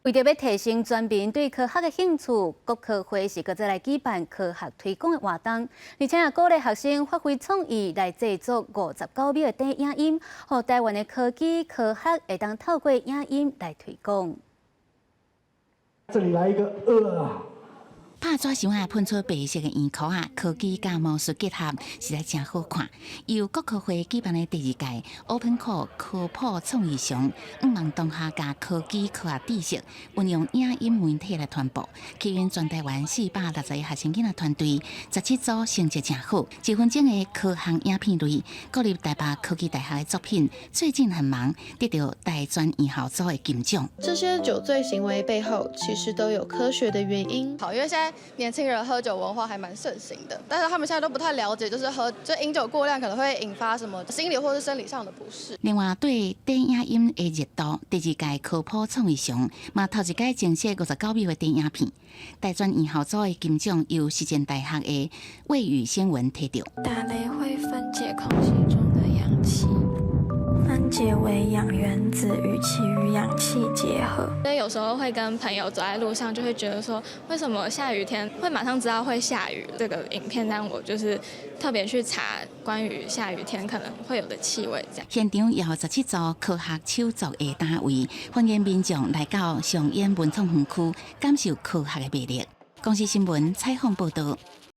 為著欲提升全民對科學的興趣，國科會是閣再來舉辦科學推廣的活動，而且也鼓勵學生發揮創意來製作59秒的短影音，予台灣的科技科學會當透過影音來推廣。這裡來一個二。拍紙箱仔噴出白色的圓箍仔，科技佮魔術結合，實在誠好看。由國科會舉辦的第二屆 Open Call 科普創意賞，向望同學共科技科學知識運用影音媒體來傳播，吸引全台灣461學生囡仔團隊，17組成績誠好。1分鐘的科學影片內，國立台北科技大學的作品最近很忙，得到大專院校組的金獎。這些酒醉行為背後，其實都有科學的原因。好，因為現在年輕人喝酒文化還蠻盛行的，但是他們現在都不太了解，就是喝就飲酒過量可能會引發什麼心理或是生理上的不適。另外，對短影音的熱度，第二屆科普創意賞嘛頭一擺徵集59秒的短影片，大專院校組的金獎由實踐大學的魏宇新文提著。打雷會分解空氣中的氧氣，分解為氧原子與其餘氧氣結合。因為有時候會跟朋友走在路上，就會覺得說，為什麼下雨天會馬上知道會下雨？這個影片讓我就是特別去查關於下雨天可能會有的氣味。這樣。現場有17組科學手作的單位，歡迎民眾來到松煙文創園區，感受科學的魅力。公視新聞採訪報導。